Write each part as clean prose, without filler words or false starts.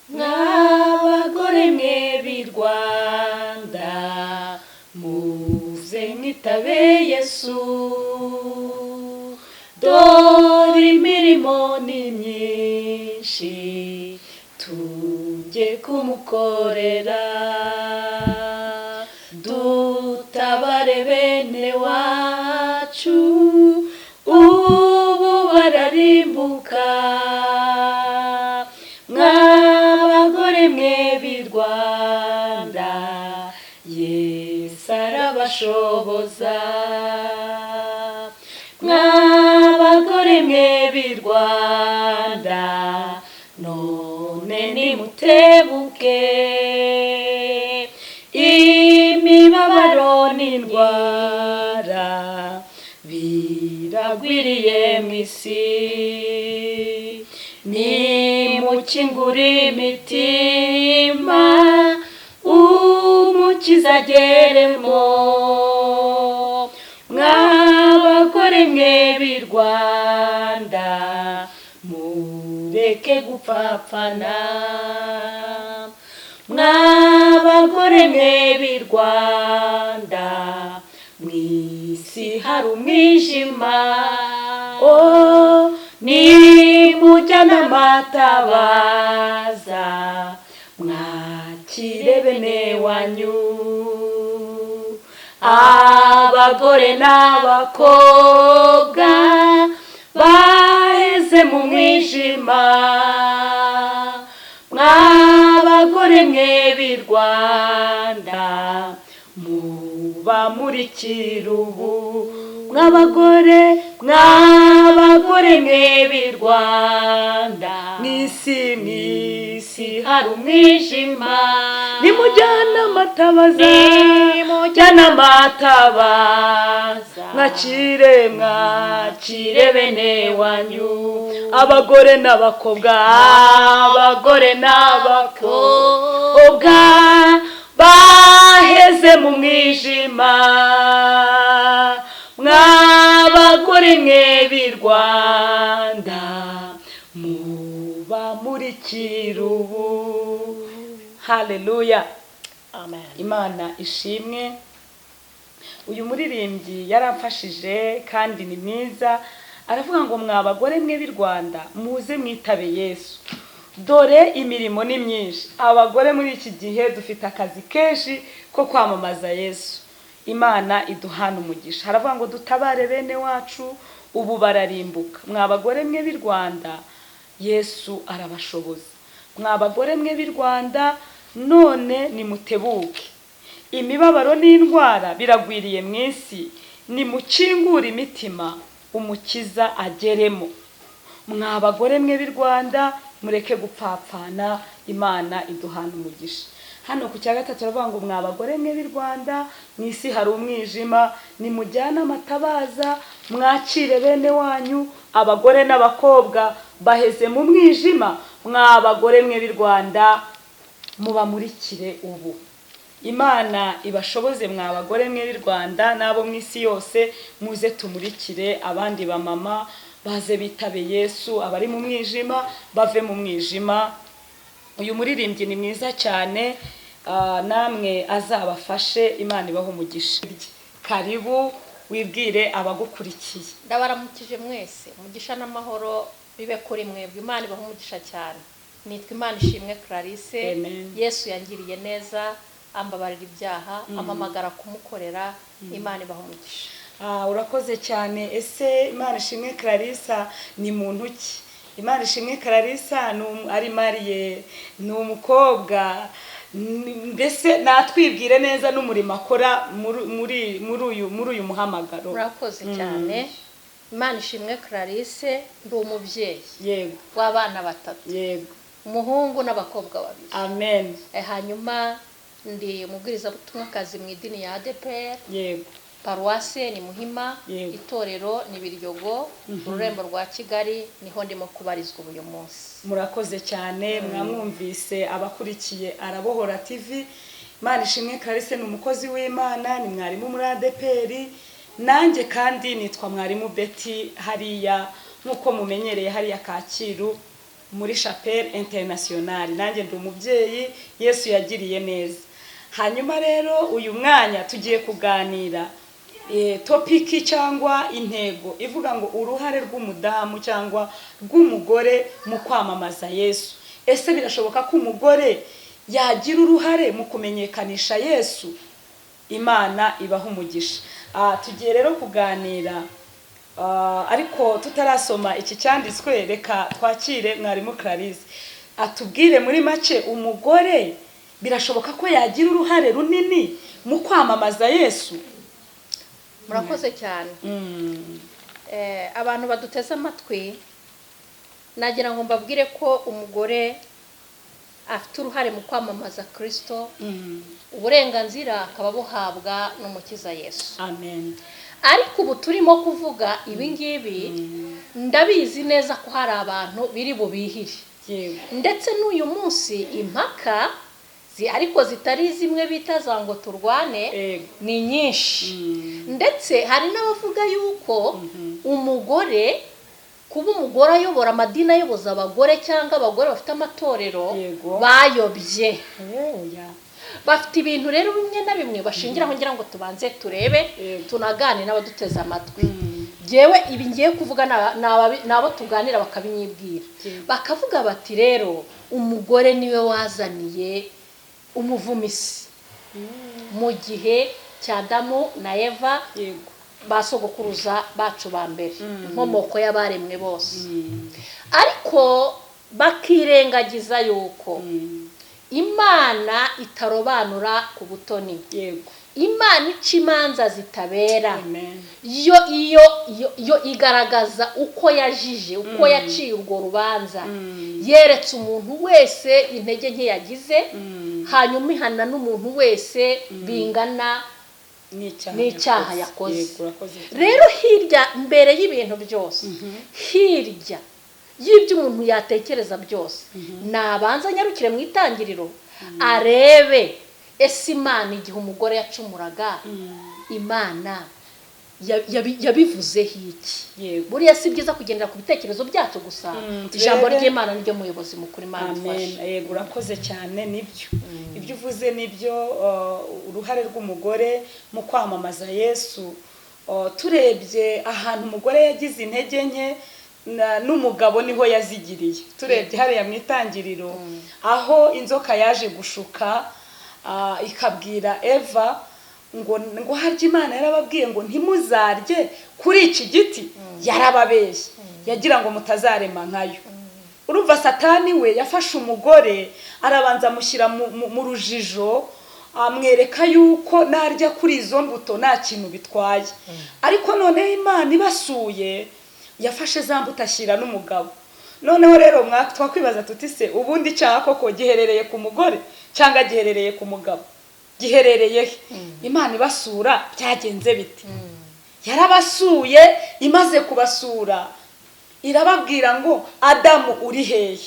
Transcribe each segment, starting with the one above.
Mw'abagore mwe b'i Rwanda, muze mwitabe Yesu. Dore imirimo ni myinshi, tujye kumukorera, dutabare bene wacu, ubu bararimbuka. Mw'abagore mwe b'i Rwanda, Yesu arabashoboza. Mw'abagore mwe b'i Rwanda, none nimutebuke. Imibabaro n'indwara biragwiriye mu isi. Nimukingure imitima, Umukiza ageremo. Mw'abagore mwe b'i Rwanda, mureke gupfapfana. Mw'abagore mwe b'i Rwanda, mu isi hari umwijima. Oh, nimujyane amatabaza, mwakire bene wanyu, abagore n'abakobwa baheze mu mwijima. Mw'abagore mwe b'i Rwanda, mubamurikira ubu. Mw'abagore, mw'abagore mwe b'i Rwanda, mw'isi, mw'isi hari umwijima. Nimujyane amatabaza, nimujyane amatabaza, mwakire, mwakire bene wanyu, abagore n'abakobwa, abagore n'abakobwa baheze mu mwijima. Mw'abagore mwe b'i Rwanda, mubamurikira ubu. Haleluya! Amen. Imana ishimwe. Uyu muririmbyi yaramfashije kandi ni mwiza. Aravuga ngo: "Mwa bagore mwe b'i Rwanda, muze mwitabe Yesu, dore imirimo ni myinshi." Abagore muri iki gihe dufite akazi kenshi ko kwamamaza Yesu. Imana iduhana umugisha. Haravuga ngo: "Dutabare bene wacu, ubu bararimbuka." Mwa bagore mwe b'i Rwanda, Yesu arabashoboza. Mwa bagore mwe b'i Rwanda, none nimutebuke. Imibabaro n'indwara biragwiriye mu isi. Nimukingure imitima, Umukiza ageremo. Mwa bagore mwe b'i Rwanda, mureke gupfapfana. Imana iduhana umugisha. Hano ku cya gatatu turavuga ngo: "Mwa bagore mwe b'i Rwanda, mu isi hari umwijima, nimujyane amatabaza, mwakire bene wanyu, abagore n'abakobwa baheze mu mwijima. Mwa bagore mwe b'i Rwanda, mubamurikire ubu." Imana ibashoboze. Mwa bagore mwe b'i Rwanda n'abo mu isi yose, muze tumurikire abandi bamama, baze bitabe Yesu. Abari mu mwijima bave mu mwijima. Uyu muririmbyi ni mwiza cyane, namwe azabafashe. Imana ibahe umugisha. Karibu, wibwire abagukurikiye. Ndabaramukije mwese. Umugisha n'amahoro bibe kuri mwebwe. Imana ibahe umugisha cyane. Nitwa Imana Ishimwe Clarisse. Amen. Yesu yangiriye neza, ambabarira ibyaha, ampamagara kumukorera. Imana ibahe umugisha. Urakoze cyane. Ese Imana Ishimwe Clarissa ni muntu ki? Imana Ishimwe Clarissa ari mariée, ni umukobwa, mbese natwibwire neza n'umurimo akora muri uyu muhamagaro. Murakoze cyane. Imana Ishimwe Clarisse, ndi umubyeyi w'abana batatu, umuhungu n'abakobwa babiri. Amen. Hanyuma ndi umubwirizabutumwakazi mu idini ya ADEPR. Paruwase ni Muhima. Itorero ni Biryogo, Ururembo rwa Kigali, niho ndimo kubarizwa uyu munsi. Murakoze cyane. Mwamwumvise, abakurikiye Arabohora TV. Imana Ishimwe Clarisse ni umukozi w'Imana, ni mwarimu muri ADEPR. Nanjye kandi nitwa Mwarimu Betty, hariya nk'uko mumenyereye, hariya Kacyiru. muri Chapelle Internationale. Nanjye ndi umubyeyi Yesu yagiriye neza. Hanyuma rero uyu mwanya tugiye kuganira topiki cyangwa intego ivuga ngo uruhare rw'umudamu cyangwa rw'umugore mu kwamamaza Yesu. Ese birashoboka ko umugore yagira uruhare mu kumenyekanisha Yesu? Imana ibaha umugisha. Tugiye rero kuganira, ariko tutarasoma iki cyanditswe, reka twakire mwarimu Clarisse atubwire muri make, umugore birashoboka ko yagira uruhare runini mu kwamamaza Yesu? Murakoze cyane. Abantu baduteze amatwi, nagira ngo mbabwire ko umugore afite uruhare mu kwamamaza Kristo, uburenganzira akaba buhabwa n'Umukiza Yesu. Amen. Ariko ubu turimo kuvuga ibi ngibi, ndabizi neza ko hari abantu biri bubihire. Ndetse n'uyu munsi impaka ariko zitari zimwe bita za ngo turwane ni nyinshi. Ndetse hari n'abavuga yuko umugore, kuba umugore ayobora amadini, ayoboza abagore cyangwa abagore bafite amatorero, bayobye. Bafite ibintu rero bimwe na bimwe bashingiraho, ngira ngo tubanze turebe, tunagane n'abaduteze amatwi. Jewe ibi ngiye kuvuga nabo tuganira bakabinyibwira, bakavuga bati rero umugore niwe wazaniye umuvumisi mu gihe cya Adamu na Eva, basogokuruza bacu ba mbere, inkomoko y'abaremwe bose. Ariko bakirengagiza yuko Imana itarobanura ku butoni. Imana ica imanza zitabera. Yo iyo yo igaragaza uko yajije, uko yaciye urwo rubanza, yeretse umuntu wese intege nke yagize, hanyuma ihana n'umuntu wese bingana n'icyaha yakoze. Rero hirya mbere y'ibintu byose, hirya y'ibyo umuntu yatekereza byose, nabanza nyarukire mu itangiriro arebe ese Imana igihe umugore yacumuraga, Imana yabivuzeho iki? Buriya si byiza kugendera ku bitekerezo byacu gusa, ijambo ry'Imana niryo muyobozi mukuru. Imana ifashe. Yego, urakoze cyane. Nibyo ibyo uvuze nibyo, uruhare rw'umugore mu kwamamaza Yesu. Turebye ahantu umugore yagize intege nke n'umugabo niho yazigiriye. Turebye hariya mu itangiriro aho inzoka yaje gushuka, ikabwira Eva ngo harya Imana yarababwiye ngo ntimuzarye kuri iki giti, yarababeshye, yagira ngo mutazarema nkayo. Urumva Satani we yafashe umugore arabanza amushyira mu rujijo, amwereka yuko narya kuri izo mbuto nta kintu bitwaye. Ariko noneho Imana ibasuye, yafashe za mbuto ashyira n'umugabo. Noneho rero twakwibaza tuti se ubundi icyaha koko giherereye ku mugore cyangwa giherereye ku mugabo? Giherereye he? Imana ibasura byagenze bite? Yarabasuye, imaze kubasura irababwira ngo Adamu uri hehe?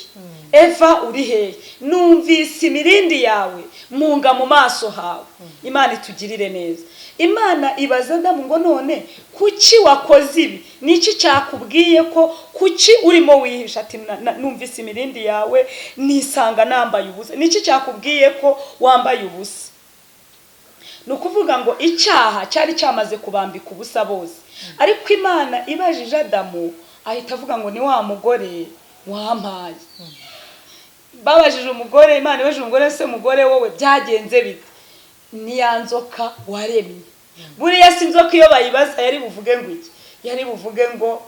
Eva uri hehe? Numvise imirindi yawe munga mu maso hawe. Imana itugirire neza. Imana ibaza Adamu ngo none kuki wakoze ibi? Niki cyakubwiye ko kuki urimo wihisha? Ati numvise imirindi yawe nisanga nambaye ubusa. Niki cyakubwiye ko wambaye ubusa? Ni ukuvuga ngo icyaha cyari cyamaze kubambika ubusa bose. Ariko Imana ibajije Adamu ahita avuga ngo ni wa mugore wampaye. Babajije umugore, Imana ibajije umugore, se mugore wowe byagenze bite? Ni ya nzoka waremye. Buriya si inzoka iyo bayibaza yari buvuge ngo iki? Yari buvuge ngo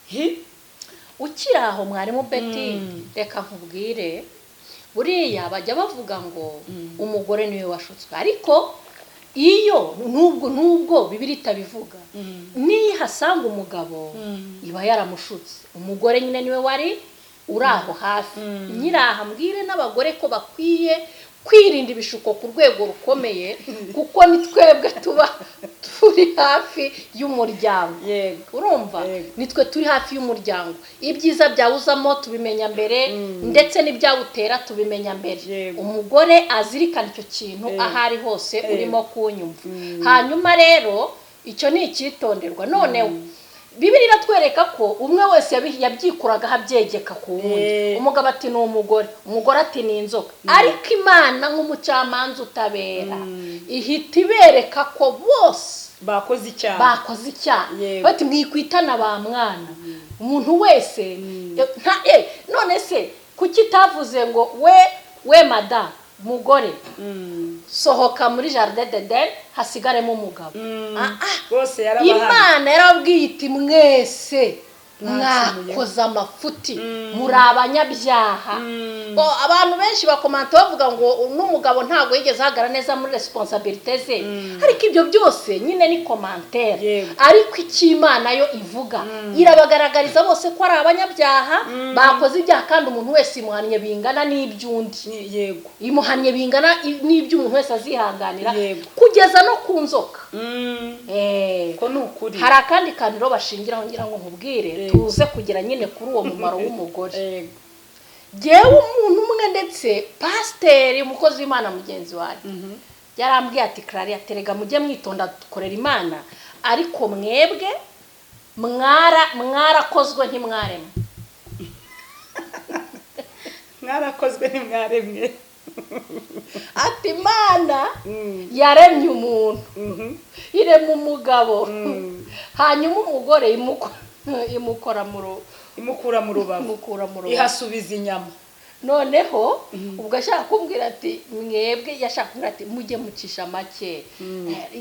hi. Ukiri aho mwarimu Betty, reka nkubwire, buriya bajya bavuga ngo umugore niwe washutswe, ariko iyo nubwo Bibiliya itabivuga, niyo ihasanga umugabo iba yaramushutse. Umugore nyine niwe wari uri aho hafi. Nyiraha mbwire n'abagore ko bakwiye kwirinda ibishuko ku rwego rukomeye, kuko ni twebwe tuba turi hafi y'umuryango. Urumva nitwe turi hafi y'umuryango, ibyiza byawuzamo tubimenya mbere, ndetse n'ibyawutera tubimenya mbere. Umugore azirikana icyo kintu aho ari hose urimo kunyumva. Hanyuma rero icyo ni icyitonderwa. Noneho Bibiliya iratwereka ko umwe wese yabyikuraga abyegeka ku wundi. Umugabo ati ni umugore, umugore ati ni inzoka. Ariko Imana nk'umucamanza utabera ihita ibereka ko bose bakoze icyaha. Bati mwikwitana ba mwana. Umuntu wese none se kuki itavuze ngo we madamu mugore sohoka muri jardin d'Eden hasigaremo umugabo? Bose yarabahana. Imana yarababwiye iti mwese mwakoze amafuti, muri abanyabyaha. Abantu benshi bakomanta bavuga ngo n'umugabo ntabwo yigeze ahagarara neza muri responsabilité ze, ariko ibyo byose nyine ni commentaire. Ariko icyo Imana yo ivuga irabagaragariza bose ko ari abanyabyaha bakoze ibyaha, kandi umuntu wese imuhannye bingana n'iby'undi. Yego, imuhannye bingana n'iby'umuntu wese azihanganira, kugeza no ku nzoka. Ko ni ukuri. Hari akandi kantu rero bashingiraho ngira ngo nkubwire, tuze kugera nyine kuri uwo mumaro w'umugore. Jyewe umuntu umwe ndetse pasiteri umukozi w'Imana mugenzi wanjye yarambwiye ati Claria, terega mujye mwitonda dukorera Imana, ariko mwebwe mwarakozwe ntimwaremwe. Mwarakozwe ntimwaremwe. Ati Imana yaremye umuntu, irema umugabo, hanyuma umugore imukora mu imukura mu rubavu, ihasubiza inyama. Noneho ubwo ashaka kumbwira ati mwebwe, yashaka kumbwira ati mujye mucisha make,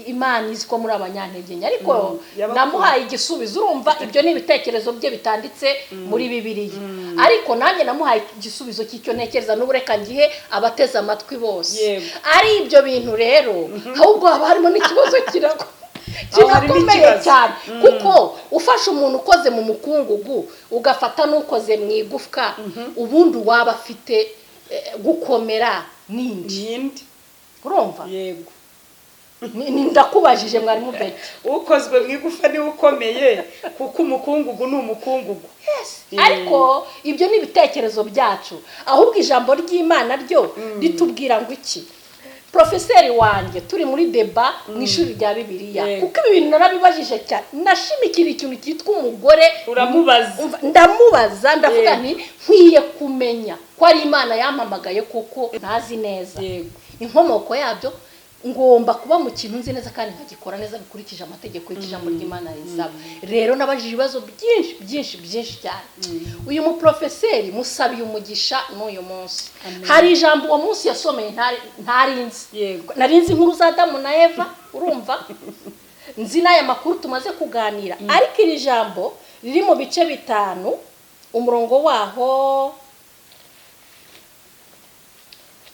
Imana izi ko muri abanyantege nke. Ariko namuhaye igisubizo. Urumva ibyo ni ibitekerezo bye bitanditse muri Bibiliya, ariko nanjye namuhaye igisubizo cy'icyo ntekereza n'ubureka ngihe abateze amatwi bose. Ari ibyo bintu rero ahubwo haba harimo n'ikibazo kirakomeye cyane, kuko ufashe umuntu ukoze mu mukungugu ugafata n'ukoze mu igufwa, ubundi waba afite gukomera n'indi. Urumva? Yego. Ndakubajije mwarimu Betty, ukozwe mu igufa niwe ukomeye, kuko umukungugu ni umukungugu. Ariko ibyo ni ibitekerezo byacu, ahubwo ijambo ry'Imana ryo ritubwira ngo iki? Profeseri wanjye turi muri deba mu ishuri rya Bibiliya, kuko ibi bintu narabibajije cyane, nashimikira ikintu cyitwa umugore. Uramubaza? Ndamubaza, ndavuga nti nkwiye kumenya ko ari Imana yampamagaye kuko ntazi neza inkomoko yabyo, ngomba kuba mu kintu nzi neza kandi nkagikora neza bikurikije amategeko y'ijambo ry'Imana risaba. Rero nabajije ibibazo byinshi byinshi byinshi cyane. Uyu muprofeseri musabiye umugisha n'uyu munsi. Hari ijambo uwo munsi yasomeye ntarinzi. Narinzi inkuru za Adamu na Eva, urumva nzi n'aya makuru tumaze kuganira, ariko iri jambo riri mu bice 5 umurongo waho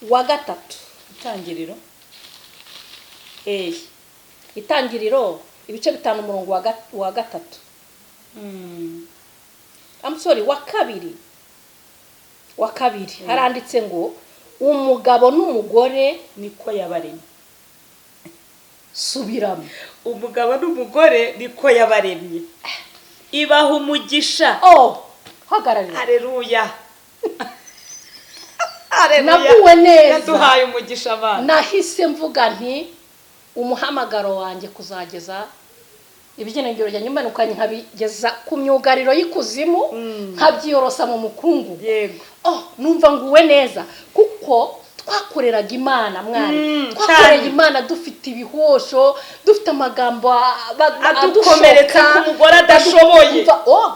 wa 3. Itangiriro. Itangiriro ibice 5 umurongo wa 3. I'm sorry, wa 2. Wa 2 haranditse ngo umugabo n'umugore niko yabaremye. Subiramo. Umugabo n'umugore niko yabaremye, ibaha umugisha. Hagararira. Haleluya. Naguwe neza, yaduhaye umugisha abana. Nahise mvuga nti umuhamagaro wanjye kuzageza ibyiringiro bya nyuma nukanye nkabigeza ku myugariro y'ikuzimu, nkabyiyorosa mu mukungugu. Yego. Numva nguwe neza, kuko twakoreraga Imana mwari, twakoreraga Imana dufite ibihosho, dufite amagambo adukomeretsa ku mugore adashoboye.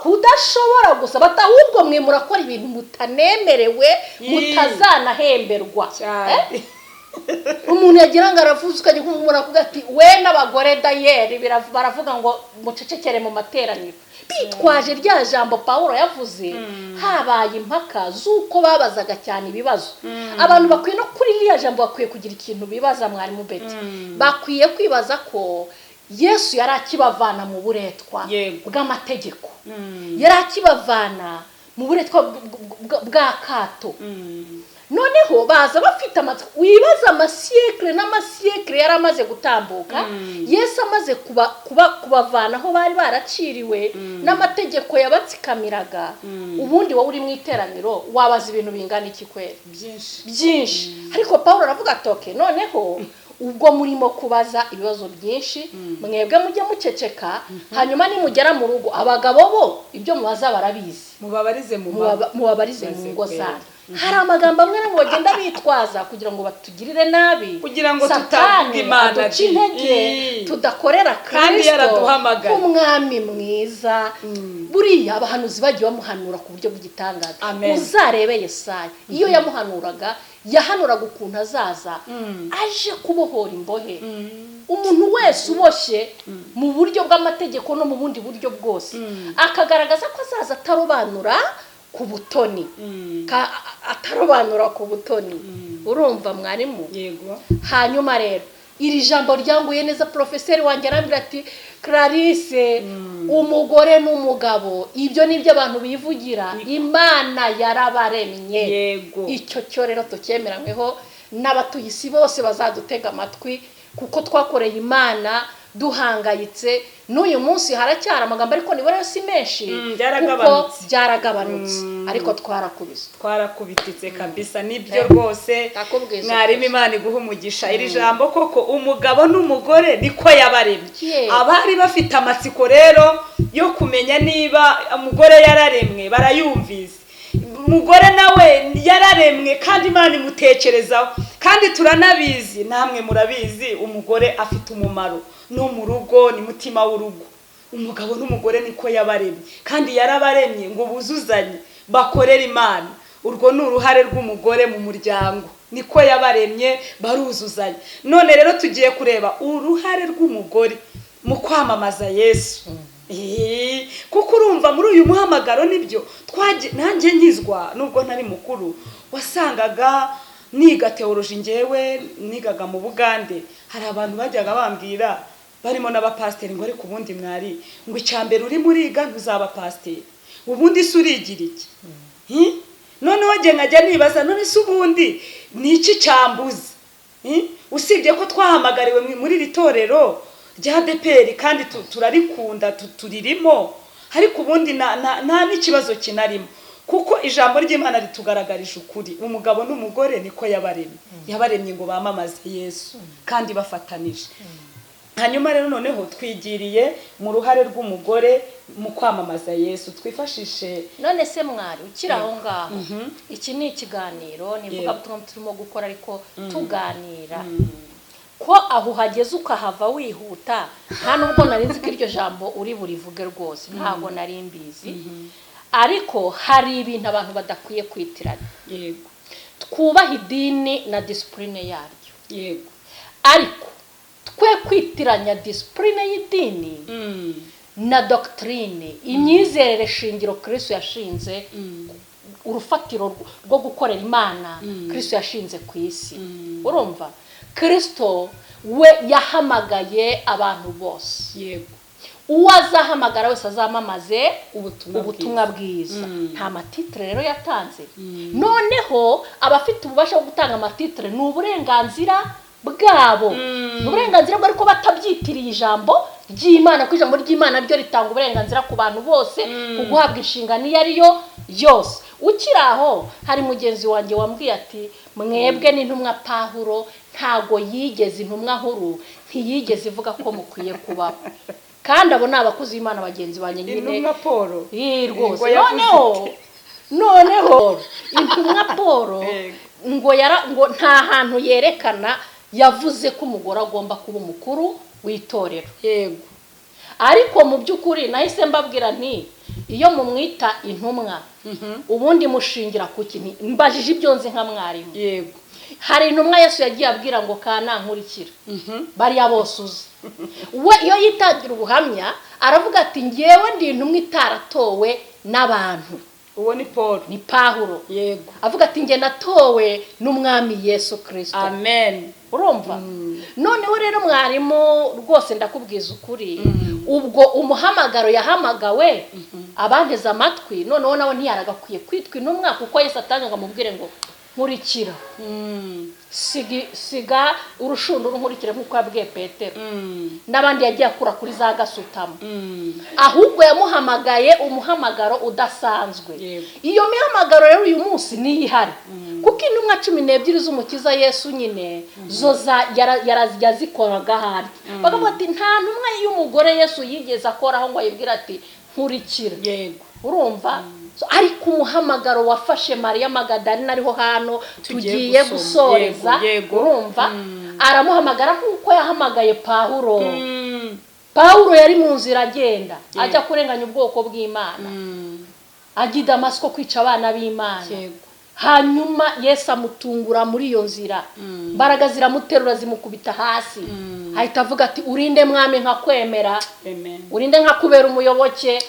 Kudashobora gusa, batahubwo mwe murakora ibintu mutanemerewe, mutazanahemberwa. Umuntu yagira ngo aravuze ukajya kumubona kuvuga ati we n'abagore dayeri baravuga ngo mucecekere mu materaniro, bitwaje rya jambo Pawulo yavuze. Habaye impaka z'uko babazaga cyane ibibazo. Abantu bakwiye no kuri ririya jambo bakwiye kugira ikintu bibaza mwarimu Betty. Bakwiye kwibaza ko Yesu yari akibavana mu buretwa bw'amategeko, yari akibavana mu buretwa bw'akato. Noneho baza bafite amatsiko, wibaza amasiyekire n'amasiyekire yari amaze gutambuka, Yesu amaze kubavana aho bari baraciriwe n'amategeko yabatsikamiraga. Ubundi wowe uri mu iteraniro wabaza ibintu bingana iki kweri? Byinshi byinshi. Ariko Pawulo aravuga ati okay, noneho Ubwo murimo kubaza ibibazo byinshi, mwebwe mujye muceceka, hanyuma nimugera mu rugo abagabo bo ibyo mubaza barabizi, mubabarize mubabarize mu ngo zanyu. Hari amagambo amwe namwe bagenda bitwaza kugira ngo batugirire nabi, kugira ngo tutavuga Imana, aduce intege, tudakorera Kristo umwami mwiza. Buriya abahanuzi bagiye bamuhanura ku buryo bw'igitangaza. Uzarebe Yesaya iyo yamuhanuraga, yahanuraga ukuntu azaza aje kubohora imbohe. Umuntu wese uboshye mu buryo bw'amategeko no mu bundi buryo bwose, akagaragaza ko azaza atarobanura ku butoni, atarobanura ku butoni. Urumva mwarimu? Yego. Hanyuma rero iri jambo ryanguye neza, porofeseri wanjye arambwira ati Clarisse, umugore n'umugabo ibyo nibyo abantu bivugira, Imana yarabaremye. Yego. Icyo cyo rero tucyemeranyweho n'abatuye isi bose bazadutega amatwi, kuko twakoreye Imana duhangayitse. N'uyu munsi haracyari amagambo, ariko nibura si menshi, kuko byaragabanutse, ariko twarakubise, twarakubititse kabisa. Nibyo rwose mwarimu, Imana iguha umugisha. Iri jambo koko umugabo n'umugore niko yabaremye. Abari bafite amatsiko rero yo kumenya niba umugore yararemwe barayumvise. Umugore nawe yararemwe kandi Imana imutekerezaho, kandi turanabizi, namwe murabizi, umugore afite umumaro no mu rugo, ni mutima w'urugo. Umugabo n'umugore niko yabaremye, kandi yarabaremye ngo buzuzanye bakorere Imana. Urwo ni uruhare rw'umugore mu muryango, niko yabaremye, baruzuzanye. None rero tugiye kureba uruhare rw'umugore mu kwamamaza Yesu. Kuko urumva muri uyu muhamagaro nibyo nanjye nkizwa, nubwo ntari mukuru, wasangaga niga teoloji, ngewe nigaga mu Bugande, hari abantu bajyaga bambwira barimo n'abapasiteri ngo ariko ubundi mwari ngo icyambere uri muriga ntuzaba pasiteri, ubundi se urigira iki? Noneho nge nkajya nibaza, none se ubundi ni iki cyambuze? Usibye ko twahamagariwe muri iri torero rya ADEPR kandi turarikunda, turirimo, ariko ubundi nta n'ikibazo kinarimo, kuko ijambo ry'Imana ritugaragarije ukuri. Umugabo n'umugore niko yabaremye, yabaremye ngo bamamaze Yesu kandi bafatanije. Hanyuma rero noneho twigiriye mu ruhare rw'umugore mu kwamamaza Yesu, twifashishe. None se mwari ukiri aho ngaho, iki ni ikiganiro, ni ivugabutumwa turimo gukora, ariko tuganira ko aho uhageze ukahava wihuta. Nta nubwo nari nzi ko iryo jambo uri burivuge rwose, ntabwo nari mbizi, ariko hari ibintu abantu badakwiye kwitiranya. Yego. Twubaha idini na disipurine yaryo. Yego. Ariko twe kwitiranya disipurine y'idini na doctrine, imyizerere shingiro Kristo yashinze, urufatiro rwo gukorera Imana Kristo yashinze ku isi. Urumva Kristo we yahamagaye abantu bose. Yego. Uwo azahamagara wese azamamaze ubutumwa bwiza. Nta matitire rero yatanze. Noneho abafite ububasha bwo gutanga amatitire ni uburenganzira bwabo, ni uburenganzira bwo, ariko batabyitiriye ijambo ry'Imana, kuko ijambo ry'Imana ryo ritanga uburenganzira ku bantu bose ku guhabwa inshingano iyo ari yo yose. Ukiri aho hari mugenzi wanjye wambwiye ati mwebwe n'intumwa Pawulo ntago yigeze, intumwa nkuru ntiyigeze ivuga ko mukwiye kubaho, kandi abo ni abakozi b'Imana bagenzi banjye nyine. Intumwa Paul rwose. Noneho intumwa Paul ngo ngo nta hantu yerekana yavuze ko umugore agomba kuba umukuru w'itorero. Yego. Ariko mu by'ukuri nahise mbabwira nti iyo mumwita intumwa ubundi mushingira ku kintu, mbajije ibyo nzi nka mwarimu. Yego. Hari intumwa Yesu yagiye abwira ngo kana nkurikira, bariya bose uzi. We iyo yitangira ubuhamya aravuga ati ngewe ndi intumwa itaratowe n'abantu. Uwo ni Paul, ni Pawulo. Yego. Avuga ati nge natowe n'umwami Yesu Kristo. Amen. Urumva? Noneho rero mwarimu rwose ndakubwiza ukuri, ubwo umuhamagaro yahamagawe abanteze amatwi, noneho nawe ntiyaragakwiye kwitwa intumwa, kuko Yesu atanga ngo amubwire ngo Nkurikira, siga urushundura nkurikire, nk'uko yabwiye Petero n'abandi yagiye akura kuri za gasutamo. Ahubwo yamuhamagaye umuhamagaro udasanzwe. Iyo mihamagaro rero uyu munsi niyo ihari, kuko intumwa 12 z'Umukiza Yesu nyine zo yazikoraga ahari, bakavuga ati nta ntumwa y'umugore Yesu yigeze akoraho ngo ayibwire ati nkurikira. Urumva, ariko umuhamagaro wafashe Mariya Magadalena ariho hano tugiye gusoreza. Urumva, aramuhamagara nk'uko yahamagaye Pawulo. Pawulo yari mu nzira agenda ajya kurenganya ubwoko bw'Imana, ajya i Damasiko kwica abana b'Imana. Hanyuma Yesu amutungura muri iyo nzira, imbaraga ziramuterura zimukubita hasi, ahita avuga ati urinde mwami nkakwemera, urinde nkakubera umuyoboke.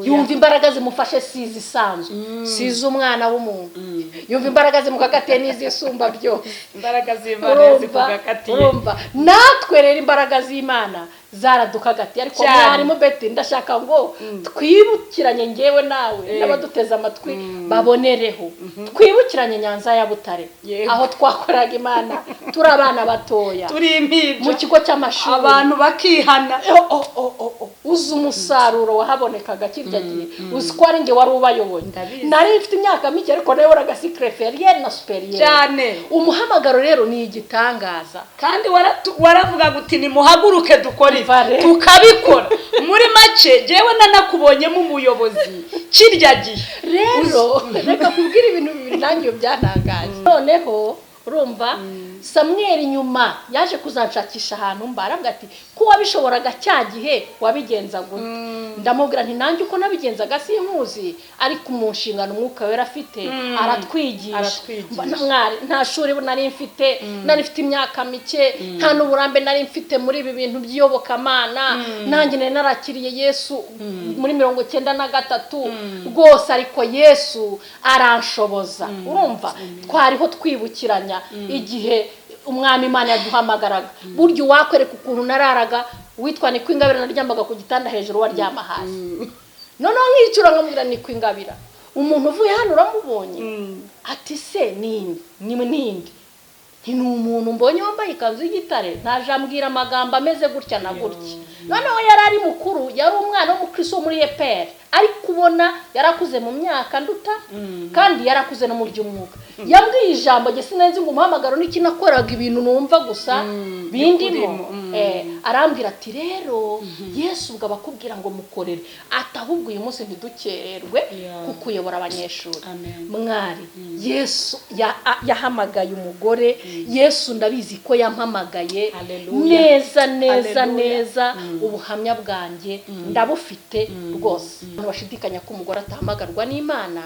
Yumva imbaraga zimufashe si izisanzwe, si iz'umwana w'umuntu. Yumva imbaraga zimukakatiye n'izisumba byose. Imbaraga z'Imana zikugakatiye. Urumva, natwe rero imbaraga z'Imana zaradukagatiye. Ariko mwarimu Betty, ndashaka ngo twibukiranye ngewe nawe n'abaduteze amatwi babonereho, twibukiranye Nyanza ya Butare, aho twakoraga Imana turi abana batoya, turi impinja mu kigo cy'amashuri, abantu bakihana. Uzi umusaruro wahabonekaga kirya gihe, uzi ko ari nge wari ubayoboye. Nari mfite imyaka mike, ariko nayoboraga secrétaire na supérieur cyane. Umuhamagaro rero ni igitangaza. Kandi waravugaga uti nimuhaguruke dukore, tukabikora. Muri make jewe nanakubonyemo umuyobozi kirya gihe. Rero reka kubwira ibintu bibiri nanjye byantangaje. Noneho urumva, Samweli nyuma yaje kuzanshakisha ahantu mba, aravuga ati ko wabishoboraga cya gihe wabigenza gute? Ndamubwira nti nanjye uko nabigenzaga sinkuzi, ariko mu nshingano Umwuka Wera afite aratwigisha. Nta shuri nari mfite, nari mfite imyaka mike, nta n'uburambe nari mfite muri ibi bintu by'iyobokamana. Nanjye nari narakiriye Yesu muri 93 rwose, ariko Yesu aranshoboza. Urumva, twariho twibukiranya igihe Umwami Imana yaduhamagaraga. Burya uwakwereka ukuntu nararaga, witwa ni Kwingabira, naryamaga ku gitanda hejuru, waryama hasi. Noneho nkicura nkamubwira ni Kwingabira, umuntu uvuye hano uramubonye? Ati se ninde? Ninde? Ni umuntu mbonye wambaye ikanzu y'igitare, ntaje ambwira amagambo ameze gutya na gutya. Noneho yari ari mukuru, yari umwana w'umukristo muri EPR, ariko ubona yarakuze mu myaka nduta, kandi yarakuze no mu by'umwuka. Yambwiye ijambo nge sinzi ngo umuhamagaro n'iki, nakoraga ibintu numva gusa bindimo. Arambwira ati rero Yesu ubwo abakubwira ngo mukorere, ati ahubwo uyu munsi ntidukererwe kukuyobora abanyeshuri. Mwari, Yesu yahamagaye umugore. Yesu ndabizi ko yampamagaye neza neza neza. Ubuhamya bwanjye ndabufite rwose. Bashidikanya ko umugore atahamagarwa n'Imana,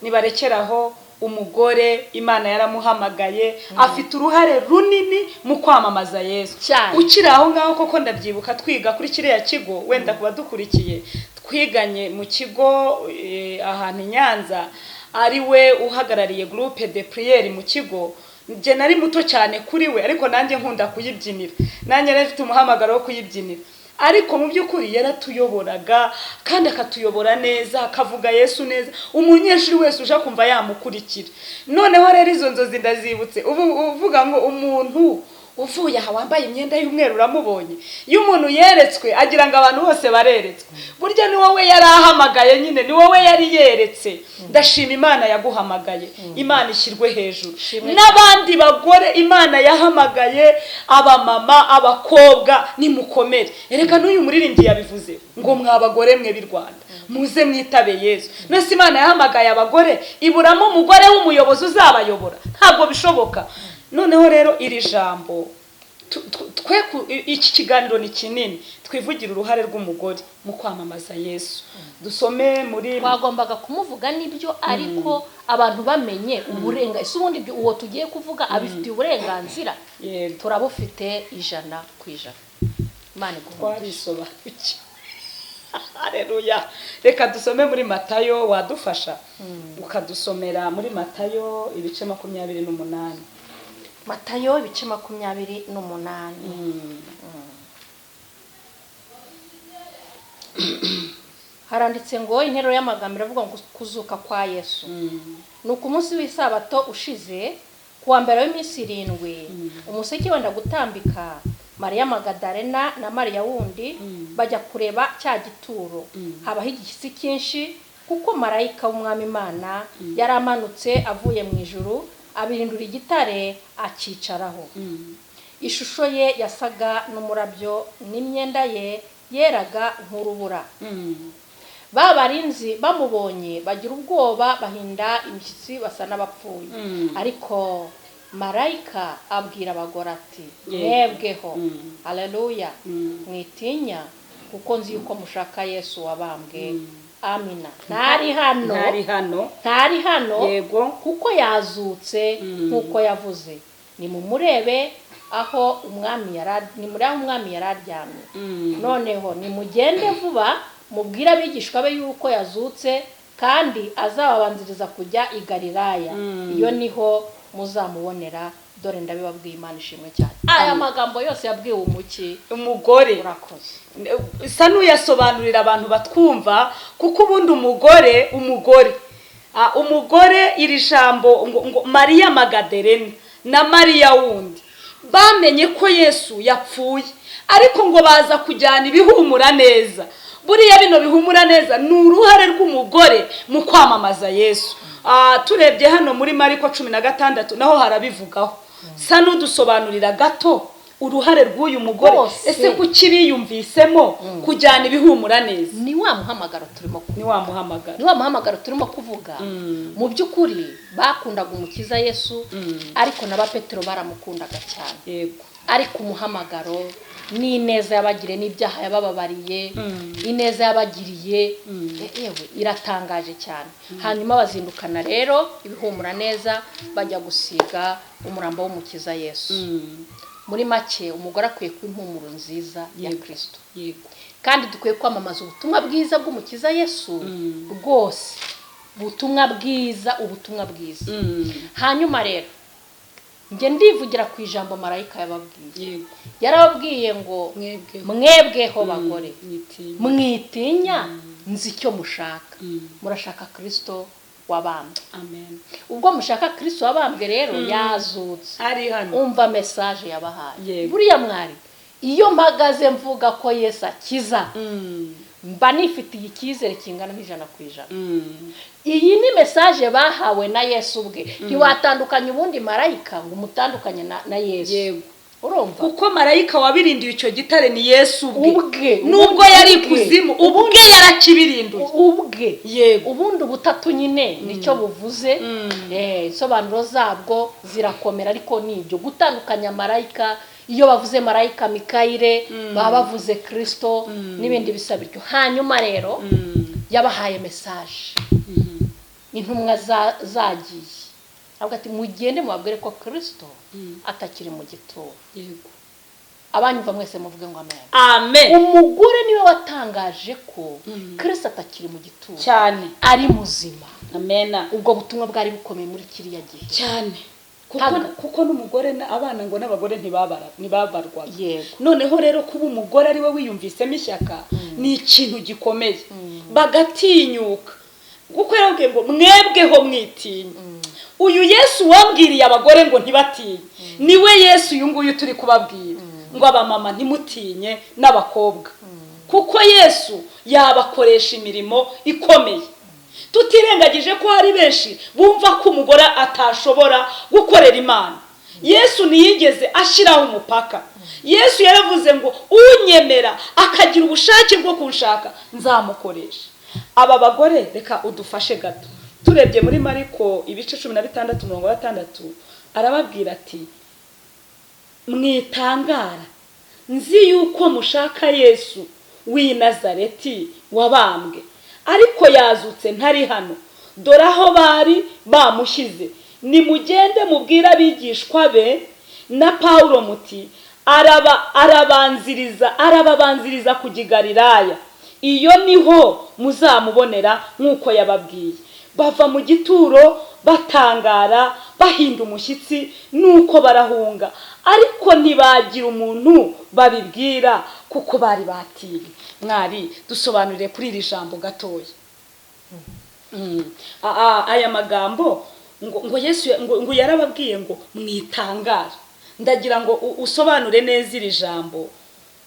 nibarekeraho. Umugore Imana yaramuhamagaye, afite uruhare runini mu kwamamaza Yesu. Ukiri aho ngaho koko ndabyibuka twiga kuri kiriya kigo, wenda kuba dukurikiye twiganye mu kigo ahantu i Nyanza, ari we uhagarariye groupe de prière mu kigo. Njye nari muto cyane kuri we, ariko nanjye nkunda kuyibyinira, nanjye nari mfite umuhamagaro wo kuyibyinira. Ariko mu by'ukuri yaratuyoboraga kandi akatuyobora neza, akavuga Yesu neza, umunyeshuri wese uje kumva yamukurikira. Noneho rero izo nzozi ndazibutse, ubu uvuga ngo umuntu uvuye aha wambaye imyenda y'umweru uramubonye. Iyo umuntu yeretswe agira ngo abantu bose bareretswe, burya ni wowe yarahamagaye nyine, ni wowe yari yeretse. Ndashima Imana yaguhamagaye, Imana ishyirwe hejuru. N'abandi bagore Imana yahamagaye, abamama, abakobwa, nimukomere. Ereka n'uyu muririmbyi yabivuze ngo mwa bagore mwe b'i Rwanda muze mwitabe Yesu. None Imana yahamagaye abagore, iburamo umugore w'umuyobozi uzabayobora? Ntabwo bishoboka. Noneho rero iri jambo twe iki kiganiro ni kinini, twivugira uruhare rw'umugore mu kwamamaza Yesu. Dusome muri twagombaga kumuvuga nibyo, ariko abantu bamenye uburenganzira. Ese ubundi uwo tugiye kuvuga abifitiye uburenganzira? Turabufite 100%. Imana iguhe twarisobanukiwe. Haleluya. Reka dusome muri Matayo, wadufasha ukadusomera muri Matayo ibice 28. Matayo ibice 28. Haranditse ngo, interuro y'amagambo iravuga ngo kuzuka kwa Yesu. Ni uku munsi w'isabato ushize, ku wa mbere w'iminsi 7, umuseke wenda gutambika, Mariya Magadarena na Mariya wundi bajya kureba cya gituro. Habaho igishyitsi cyinshi, kuko marayika w'Umwami Imana yari amanutse avuye mu ijuru, abirindura igitare akicaraho. Ishusho ye yasaga n'umurabyo, n'imyenda ye yeraga nk'urubura. Ba barinzi bamubonye bagira ubwoba, bahinda imishyitsi, basa n'abapfuye. Ariko marayika abwira abagore ati: "Mwebweho, haleluya, mwitinya, kuko nzi yuko mushaka Yesu wabambwe. Amina. Ntari hano." Ntari hano. Ntari hano, kuko yazutse nk'uko yavuze. Nimumurebe aho Umwami yari, nimurebe aho Umwami yari aryamye. Noneho nimugende vuba, mubwire abigishwa be yuko yazutse, kandi azababanziriza kujya i Galilaya, iyo niho muzamubonera. Dore ndabibabwiye." Imana ishimwe cyane. Aya magambo yose yabwiwe umuki? Umugore. Urakoze. Isa n'uyasobanurira abantu batwumva, kuko ubundi umugore, iri jambo ngo Mariya Magaderena na Mariya wundi bamenye ko Yesu yapfuye, ariko ngo baza kujyana ibihumura neza. Buriya bino bihumura neza ni uruhare rw'umugore mu kwamamaza Yesu. Turebye hano muri Mariko 16 naho harabivugaho. Sa n'udusobanurira gato uruhare rw'uyu mugore. Rwose. Ese kuki biyumvisemo kujyana ibihumura neza? Ni wa muhamagaro turimo kuvuga. Ni wa muhamagaro. Ni wa muhamagaro turimo kuvuga. Mu by'ukuri bakundaga Umukiza Yesu, ariko na ba Petero baramukundaga cyane. Ariko umuhamagaro n'ineza yabagiriye, n'ibyaha yabababariye, ineza yabagiriye, yewe, iratangaje cyane. Hanyuma bazindukana rero ibihumura neza, bajya gusiga umurambo w'Umukiza Yesu. Muri make, umugore akwiye kuba impumuro nziza ya Kirisito, kandi dukwiye kwamamaza ubutumwa bwiza bw'Umukiza Yesu rwose, ubutumwa bwiza, ubutumwa bwiza. Hanyuma rero njye ndivugira ku ijambo marayika yababwiye. Yarababwiye ngo: "Mwebwe." "Mwebweho bagore, Mwitinya. mwitinya, nzi icyo mushaka. Murashaka Kirisito wabambwe." Amen. Ubwo mushaka Kirisito wabambwe rero, yazutse. Ari hano. Umva message yabahaye. Buriya mwari, iyo mpagaze mvuga ko Yesu akiza, mba nifitiye icyizere kingana nk'100%. Iyi ni message bahawe na Yesu ubwe. Ntiwatandukanya ubundi marayika ngo umutandukanye na Yesu. Urumva? Kuko marayika wabirindiye icyo gitare ni Yesu ubwe. Ubwe. Nubwo Ubundi yari ubwe. ikuzimu, ubwe yarakibirinduye. Ubwe. Ubundi ubutatu nyine nicyo buvuze. Insobanuro zabwo zirakomera, ariko ni ibyo gutandukanya marayika. Iyo bavuze marayika Mikayire, baba bavuze Kirisito n'ibindi bisa bityo. Hanyuma rero yabahaye message intumwa zagiye, avuga ati: "Mugende mubabwire ko Kirisito atakiri mu gituro." Abanyumva mwese muvuge ngo amen. Amen. Umugore niwe watangaje ko Kirisito atakiri mu gituro, ari muzima. Amena. Ubwo butumwa bwari bukomeye muri kiriya gihe. Cyane, kuko kuko n'umugore abana ngo n'abagore ntibabarwaga. Noneho rero kuba umugore ari we wiyumvisemo ishyaka ni ikintu gikomeye, bagatinyuka, kuko yarababwiye ngo: "Mwebweho mwitinya." Uyu Yesu wabwiriye abagore ngo ntibatinye, niwe Yesu uyu nguyu turi kubabwira ngo: "Abamama ntimutinye n'abakobwa," kuko Yesu yabakoresha imirimo ikomeye. Tutirengagije ko hari benshi bumva ko umugore atashobora gukorera Imana, Yesu ntiyigeze ashyiraho umupaka. Yesu yaravuze ngo: "Unyemera akagira ubushake bwo kunshaka, nzamukoresha." Aba bagore, reka udufashe gato. Turebye muri Mariko ibice 16 umurongo wa 6, arababwira ati: "Mwitangara, nzi yuko mushaka Yesu w'i Nazareti wabambwe, ariko yazutse, ntari hano. Dore aho bari bamushyize. Nimugende mubwire abigishwa be na Pawulo muti: arababanziriza kujya i Galilaya, iyo niho muzamubonera nk'uko yababwiye." Bava mu gituro. Batangara, bahinda umushyitsi, nuko barahunga, ariko ntibagira umuntu babibwira kuko bari batinye. Mwari dusobanurire kuri iri jambo gatoya. Aya magambo ngo Yesu ngo yarababwiye ngo mwitangara. Ndagira ngo usobanure neza iri jambo,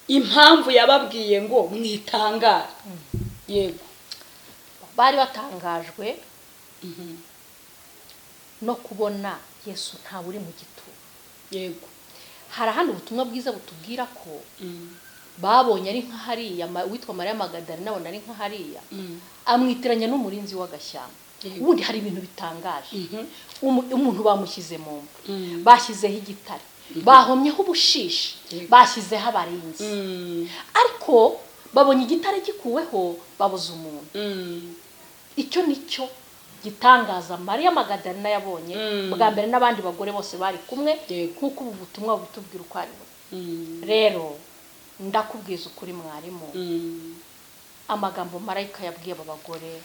impamvu yababwiye ngo mwitangara. Yego. Bari batangajwe no kubona Yesu ntawe uri mu gituro. Yego. Hari ahandi ubutumwa bwiza butubwira ko babonye ari nka hariya, witwa Mariya Magadalena abona ari nka hariya, amwitiranya n'umurinzi w'agashyamba. Ubundi hari ibintu bitangaje. Umuntu bamushyize mu mva, bashyizeho igitare, bahomyeho ubushishi, bashyizeho abarinzi, ariko babonye igitare gikuweho, babuze umuntu. Icyo nicyo gitangaza Mariya Magadalena yabonye bwa mbere, n'abandi bagore bose bari kumwe, nk'uko ubu butumwa butubwira uko ari buri. Rero ndakubwiza ukuri mwarimu, amagambo marayika yabwiye aba bagore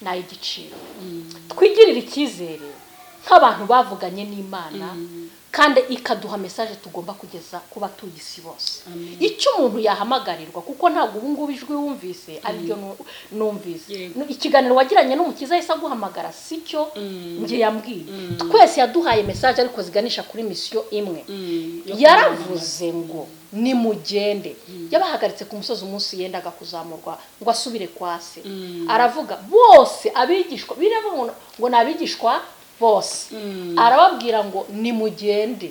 ni ay'igiciro. Twigirire icyizere nk'abantu bavuganye n'Imana, kandi ikaduha message tugomba kugeza ku batuye isi bose. Icyo umuntu yahamagarirwa, kuko ntabwo ubu ngubu ijwi wumvise ariryo numvise. Ikiganiro wagiranye n'Umukiza yahise aguhamagara, si cyo njye yambwiye. Twese yaduhaye message, ariko ziganisha kuri mission imwe. Yaravuze ngo nimugende. Yabahagaritse ku musozi umunsi yendaga kuzamurwa ngo asubire kwa se. Aravuga bose abigishwa, biravuga ngo ni abigishwa bose, arababwira ngo nimugende.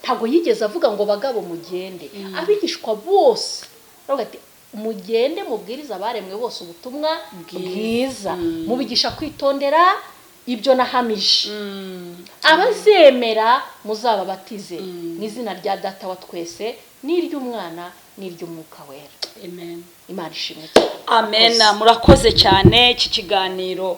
Ntabwo yigeze avuga ngo bagabo mugende, abigishwa bose aravuga ati mugende mubwirize abaremwe bose ubutumwa bwiza, mubigisha kwitondera ibyo nahamije, abazemera muzababatize mu izina rya Data wa twese n'iry'Umwana n'iry'Umwuka Wera. Amen. Imana ishimwe cyane. Amen. Murakoze cyane. Iki kiganiro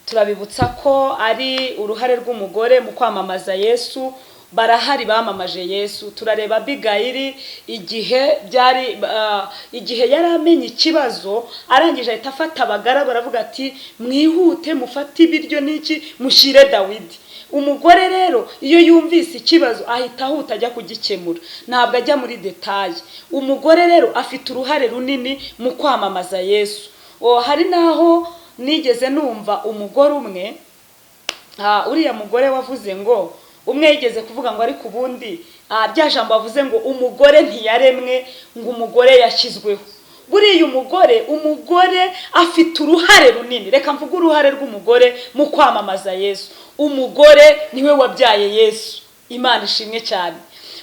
turabibutsa ko ari uruhare rw'umugore mu kwamamaza Yesu. Barahari bamamaje Yesu. Turareba Abigayili igihe byari, igihe yari amenye ikibazo, arangije ahita afata abagaragu, aravuga ati mwihute mufate ibiryo n'iki mushyire Dawidi. Umugore rero iyo yumvise ikibazo ahita ahuta ajya kugikemura, ntabwo ajya muri détails. Umugore rero afite uruhare runini mu kwamamaza Yesu. Hari n'aho nigeze numva umugore umwe, uriya mugore wavuze ngo umwe yigeze kuvuga ngo ariko ubundi rya jambo bavuze ngo umugore ntiyaremwe, ngo umugore yashyizweho. Buriya umugore afite uruhare runini. Reka mvuge uruhare rw'umugore mu kwamamaza Yesu. Umugore niwe wabyaye Yesu. Imana ishimwe cyane.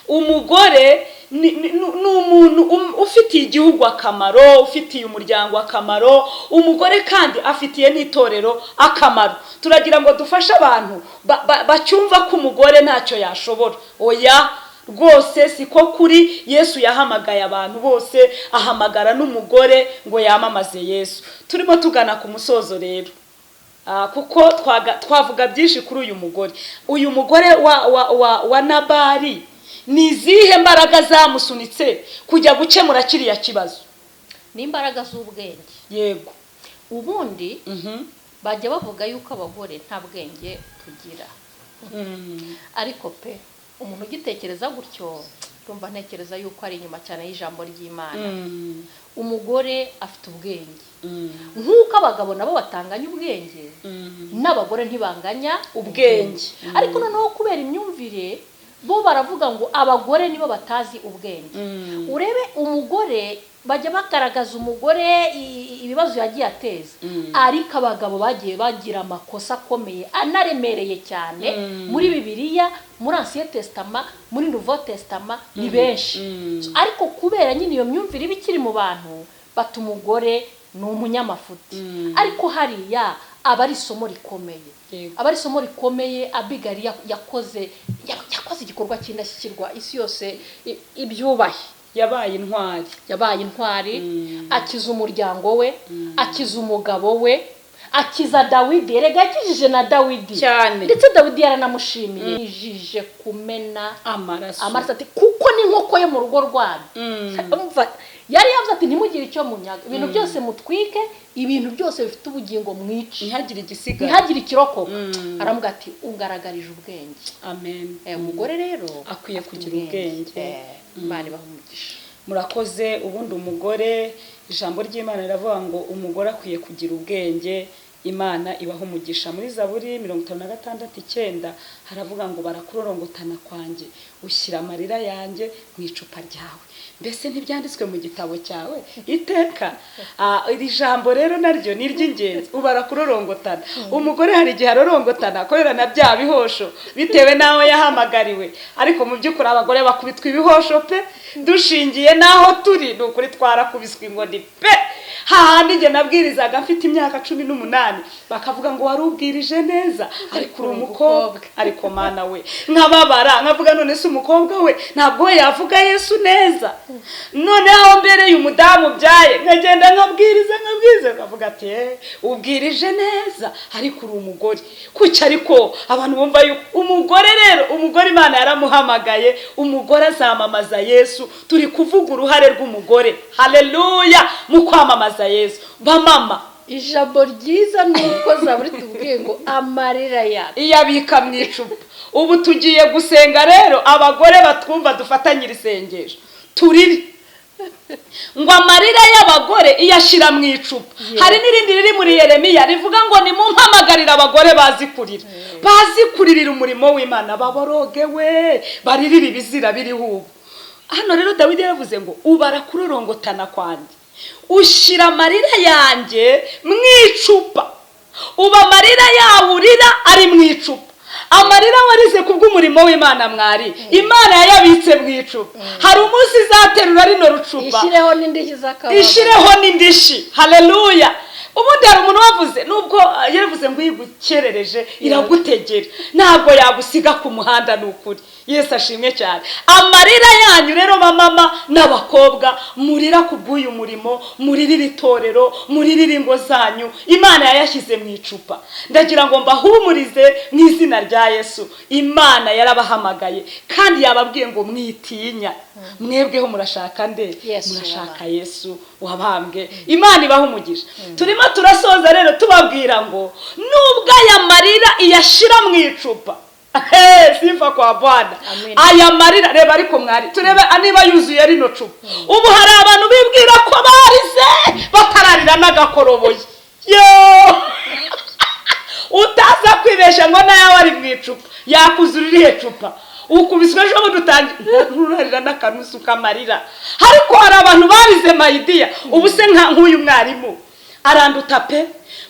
Umugore ni umuntu ufitiye igihugu akamaro, ufitiye umuryango akamaro. Umugore kandi afitiye n'itorero akamaro. Turagira ngo dufashe abantu bacyumva ko umugore ntacyo yashobora. Oya rwose siko kuri. Yesu yahamagaye abantu bose, ahamagara n'umugore ngo yamamaze Yesu. Turimo tugana ku musozo rero, kuko twavuga byinshi kuri uyu mugore. Uyu mugore wa Nabali, ni izihe mbaraga zamusunitse kujya gukemura kiriya kibazo? Ni imbaraga z'ubwenge. Ubundi bajya bavuga yuko abagore nta bwenge tugira, ariko pe umuntu ugitekereza gutyo, ndumva ntekereza yuko ari inyuma cyane y'ijambo ry'Imana. Umugore afite ubwenge nk'uko abagabo nabo batanganya ubwenge, n'abagore ntibanganya ubwenge. Ariko noneho kubera imyumvire, bo baravuga ngo abagore nibo batazi ubwenge. Urebe umugore, bajya bagaragaza umugore ibibazo yagiye ateza, ariko abagabo bagiye bagira amakosa akomeye anaremereye cyane muri Bibiliya, muri Ancien Testament, muri Nouveau Testament, ni benshi. Ariko kubera nyine iyo myumvire iba ikiri mu bantu, bata umugore ni umunyamafuti. Ariko hariya aba ari isomo rikomeye, aba ari isomo rikomeye. Abigali yakoze igikorwa cy'indashyikirwa, isi yose ibyubahe. Yabaye intwari. Yabaye intwari, akiza umuryango we, akiza umugabo we. Akiza Dawidi, erega yakijije na Dawidi Cyane. Ndetse Dawidi yaranamushimiye, yijije kumena amaraso. Amaraso, ati kuko n'inkoko yo mu rugo rwanyu. Umva, yari yavuze ati: "Ntimugire icyo munyaga, ibintu byose mutwike, ibintu byose bifite ubugingo mwice." Ntihagire igisigara. Ntihagire ikirokoka. Aravuga ati: "Ungaragarije ubwenge." Amen. Umugore rero akwiye afite kugira ubwenge. Imana ibaha umugisha. Murakoze. Ubundi umugore, ijambo ry'Imana riravuga ngo umugore akwiye kugira ubwenge. Imana ibaha umugisha. Muri Zaburi 56:9 haravuga ngo: "Barakurorongotana kwanjye, ushyira amarira yanjye mu icupa ryawe. Mbese ntibyanditswe mu gitabo cyawe iteka?" Iri jambo rero naryo ni iry'ingenzi. Ubara kurorongotana. Umugore hari igihe arorongotana kubera na bya bihosho, bitewe n'aho yahamagariwe. Ariko mu by'ukuri abagore bakubitwa ibihosho pe. Dushingiye n'aho turi, ni ukuri twarakubiswe inkoni pe. Hahandi njye nabwirizaga mfite imyaka 18, bakavuga ngo: "Wari ubwirije neza, ariko uri umukobwa." Ariko Mana we, nkababara, nkavuga: "None se umukobwa we ntabwo we yavuga Yesu neza?" Noneho aho mbereye umudamu ubyaye, nkagenda nkabwiriza, nkabwiriza, nkavuga ati: "Ubwirije neza, ariko uri umugore." Kuki ariko abantu bumva yuko umugore rero, umugore Imana yaramuhamagaye, umugore azamamaza Yesu. Turi kuvuga uruhare rw'umugore, haleluya, mu kwamamaza Yesu, bamama. Ijambo ryiza ni uko Zaburi tubwiye ngo amarira yacu iyo abika mu icupa. Ubu tugiye gusenga rero, abagore batwumva dufatanyire isengesho, turire ngo amarira y'abagore iyo ashyira mu icupa. Hari n'irindi riri muri Yeremiya rivuga ngo: "Nimumpamagarire abagore bazi kurira, bazi kuririra umurimo w'Imana, baboroge we, baririre ibizira biriho ubu." Hano rero Dawidi yaravuze ngo: "Ubara kurorongotana kwanjye, ushyira amarira yanjye mu icupa." Uba amarira yawe urira ari mu icupa. Amarira warize kubw'umurimo w'Imana, mwari, Imana yayabitse mu icupa. Hari umunsi izaterura rino rucupa, ishyireho n'indishyi z'akababaro. Ishireho n'indishyi, haleluya. Ubundi hari umuntu wavuze, nubwo yaravuze ngo iyigukerereje iragutegera, ntabwo yagusiga ku muhanda. Ni ukuri, Yesu ashimwe cyane. Amarira yanyu rero, bamama n'abakobwa murira ku bw'uyu murimo, muririra itorero, muririra ingo zanyu, Imana yayashyize mu icupa. Ndagira ngo mbahumurize mu izina rya Yesu. Imana yarabahamagaye kandi yababwiye ngo: "Mwitinya, mwebweho murashaka nde?" Yesu. Murashaka Yesu wabambwe. Imana ibaha umugisha. Turimo turasoza rero, tubabwira ngo nubwo aya marira iyashyira mu icupa, sifa kwa Bwana. Amen. Aya marira, reba, ariko mwari turebe niba yuzuye rino cupa. Ubu hari abantu bibwira ko barize batararira n'agakoroboyi. Yo, utaza kwibeshya ngo nawe ari mu icupa, yakuzura irihe cupa? Ukubiswe ejo bundi utangira nturarira n'akanusu k'amarira. Ariko hari abantu barize mayidiya. Ubu se nk'uyu mwarimu aranduta pe.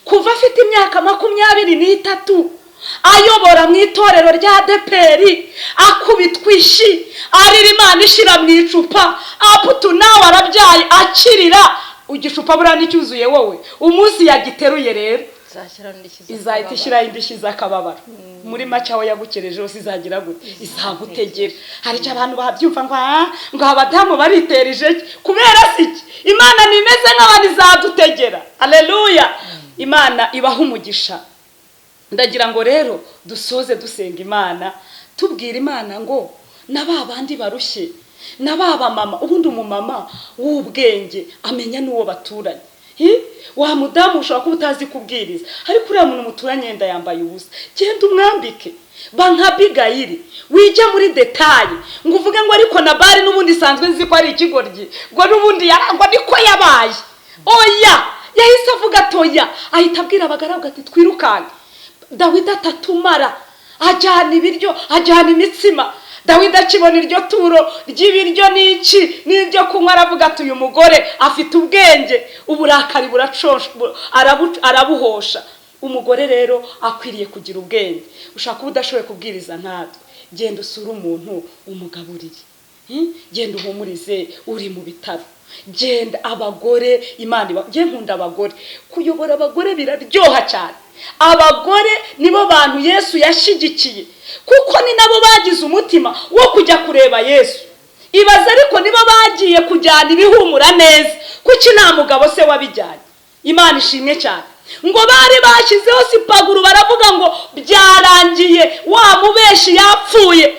Kuva afite imyaka 23 ayobora mu itorero rya ADEPR, akubitwa ishyi, arira, Imana ishyira mu icupa. Aputu nawe arabyaye, akirira igicupa. Buriya nticyuzuye wowe. Umunsi yagiteruye rero, izashyiraho n'indishyi izahita z'akababaro. Ishyiraho indishyi z'akababaro. Muri make, aho yagukereje hose izagira gute? Izagutegera. Hari icyo abantu babyumva ngo: "Ah, ngo abadamu baritera ijeki." Kubera si iki? Imana ntimeze nk'abantu, izadutegera. Aleluya, Imana ibaha umugisha. Ndagira ngo rero dusoze dusenga Imana, tubwira Imana ngo na ba bandi barushye, na ba bamama. Ubundi umumama w'ubwenge amenya n'uwo baturanye. Hi? Wa mudamu, ushobora kuba utazi kubwiriza, ariko uriya muntu muturanye yenda yambaye ubusa, genda umwambike. Ba nka Abigayili, wijya muri détails ngo uvuge ngo: "Ariko Nabali n'ubundi isanzwe nzi ko ari ikigoryi, ngo n'ubundi yarangwa niko yabaye." Oya, yahise avuga atoya, ahita abwira abagaragu ati: "Twirukanke Dawidi atatumara." Ajyana ibiryo, ajyana imitsima. Dawidi akibona iryo turo ry'ibiryo n'iki n'ibyo kunywa, aravuga ati: "Uyu mugore afite ubwenge." Uburakari buracosha, arabuhosha. Umugore rero akwiriye kugira ubwenge. Ushaka kuba udashoboye kubwiriza nkatwe, genda usure umuntu, umugaburire. Genda uhumurize uri mu bitaro. Genda abagore, Imana iba. Njye nkunda abagore, kuyobora abagore biraryoha cyane. Abagore nibo bantu Yesu yashyigikiye, kuko ni nabo bagize umutima wo kujya kureba Yesu. Ibaze, ariko nibo bagiye kujyana ibihumura neza. Kuki nta mugabo se wabijyanye? Imana ishimwe cyane. Ngo bari bashyizeho sipaguru, baravuga ngo byarangiye, wa mubeshi yapfuye.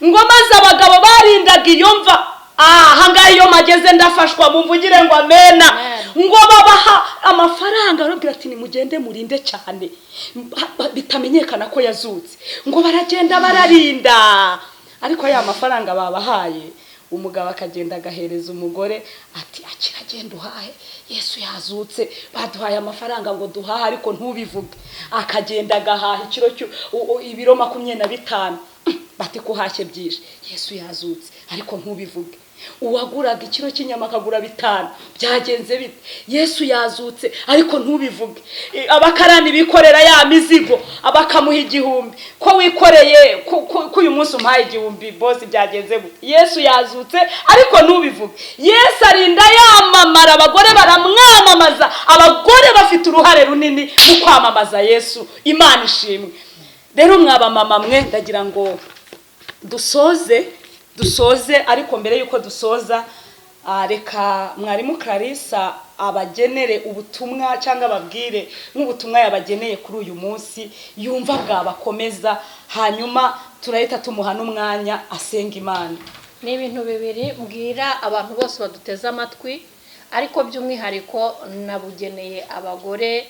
Ngo maze abagabo barindaga iyo mva, aha ngaha iyo mageze ndafashwa, mumvugire ngo amena. Ngo babaha amafaranga, arababwira ati nimugende murinde cyane bitamenyekana ko yazutse. Ngo baragenda bararinda, ariko ya mafaranga babahaye, umugabo akagenda agahereza umugore ati akira, agenda uhahe, Yesu yazutse, baduhaye amafaranga ngo duhahe, ariko ntubivuge. Akagenda agahaha ikiro, ibiro 25. Bati kuhashye byinshi? Yesu yazutse, ariko ntubivuge. Uwaguraga ikiro cy'inyama akagura 5, byagenze bite? Yesu yazutse, ariko ntubivuge. Abakarani bikorera ya mizigo, abakamuha 1000, ko wikoreye, ko uyu munsi umpaye 1000 bose, byagenze gute? Yesu yazutse, ariko ntubivuge. Yesu arinda yamamara, abagore baramwamamaza. Abagore bafite uruhare runini mu kwamamaza Yesu. Imana ishimwe. Rero mwaba mama mwe, ndagira ngo dusoze, ariko mbere y'uko dusoza, reka mwarimu Clarissa abagenere ubutumwa, cyangwa ababwire nk'ubutumwa yabageneye kuri uyu munsi yumva bwabakomeza, hanyuma turahita tumuha n'umwanya asenga Imana. Ni ibintu bibiri mbwira abantu bose baduteze amatwi, ariko by'umwihariko nabugeneye abagore.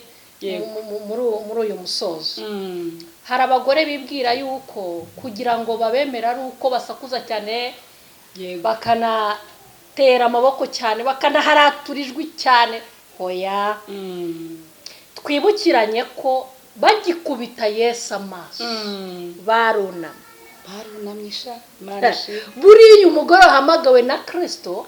Muri uyu musozo, hari abagore bibwira yuko kugira ngo babemere ari uko basakuza cyane, bakanatera amaboko cyane, bakanaharatura ijwi cyane. Hoya, twibukiranye ko bagikubita Yesu amaso barunama. Barunamye sha, Imana ishimwe. Buriya umugore wahamagawe na Kirisito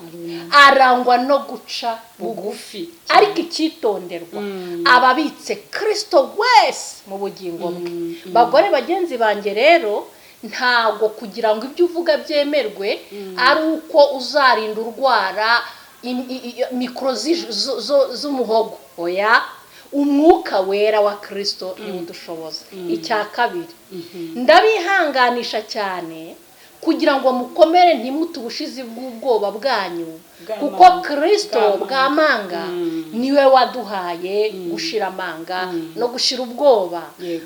arangwa no guca bugufi, ariko icyitonderwa, aba abitse Kirisito wese mu bugingo bwe. Bagore bagenzi banjye rero, ntabwo kugira ngo ibyo uvuga byemerwe ari uko uzarinda urwara mikoro z'umuhogo. Oya, Umwuka Wera wa Kirisito niwe udushoboza. Icya kabiri, ndabihanganisha cyane kugira ngo mukomere, ntimute ubushizi bw'ubwoba bwanyu, kuko Kirisito bw'amanga niwe waduhaye gushira amanga no gushira ubwoba.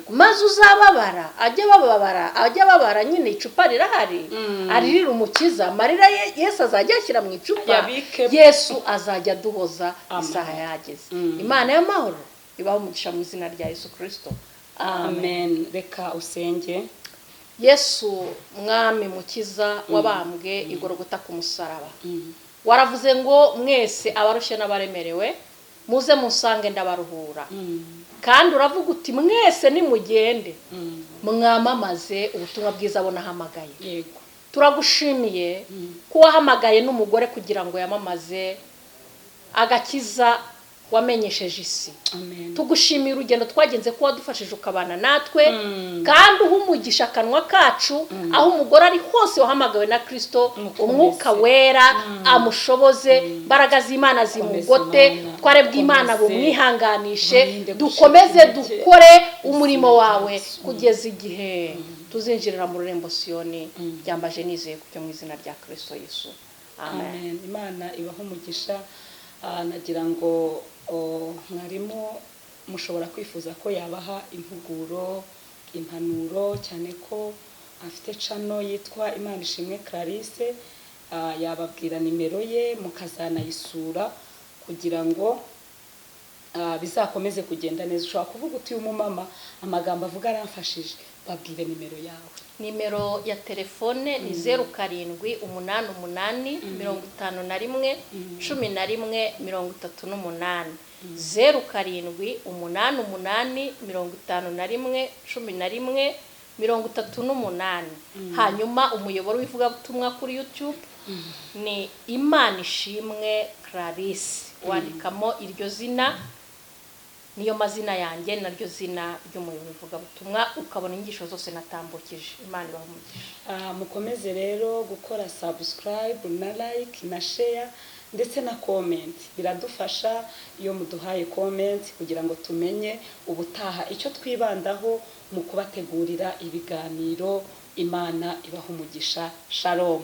Maze uzababara ajye bababara, ajye ababara nyine, icupa rirahari, aririra Umukiza amarira ye. Yesu azajya ashyira mu icupa, Yesu azajya aduhoza isaha yageze. Imana y'amahoro ibaho umugisha mu izina rya Yesu Kirisito. Amen. Reka usenge. Yesu Mwami Mukiza wabambwe igorogota ku musaraba, waravuze ngo mwese abarushye n'abaremerewe muze musange ndabaruhura. Kandi uravuga uti mwese nimugende mwamamaze ubutumwa bwiza bonahamagaye. Turagushimiye ko wahamagaye n'umugore kugira ngo yamamaze agakiza wamenyesheje isi. Tugushimiye urugendo twagenze, ko wadufashije ukabana natwe, kandi uha umugisha akanwa kacu. Aho umugore ari hose wahamagawe na Kirisito, Umwuka Wera amushoboze, imbaraga z'Imana zimugote, tware bw'Imana bumwihanganishe. Dukomeze dukore umurimo wawe kugeza igihe tuzinjirira mu rurembo Siyoni. Byambaje nizeye kubyo mu izina rya Kirisito Yesu, amen. Imana ibaho umugisha. Nagira ngo mwarimu mushobora kwifuza ko yabaha impuguro, impanuro, cyane ko afite channel yitwa Imana Ishimwe Clarisse. Yababwira nimero ye mukazanayisura kugira ngo bizakomeze kugenda neza. Ushobora kuvuga uti uyu mumama amagambo avuga aramfashije, babwire nimero yawe. Nimero ya telefone ni 0788511138, 0788511138. Hanyuma umuyoboro w'ivugabutumwa kuri YouTube ni Imana Ishimwe Clarisse, wandikamo iryo zina, niyo mazina yanjye naryo zina ry'umuyoboro w'ivugabutumwa, ukabona inyigisho zose natambukije. Imana ibahe umugisha. Mukomeze rero gukora subscribe na like na share ndetse na comment. Biradufasha iyo muduhaye comment kugira ngo tumenye ubutaha icyo twibandaho mu kubategurira ibiganiro. Imana ibaha umugisha. Shalom.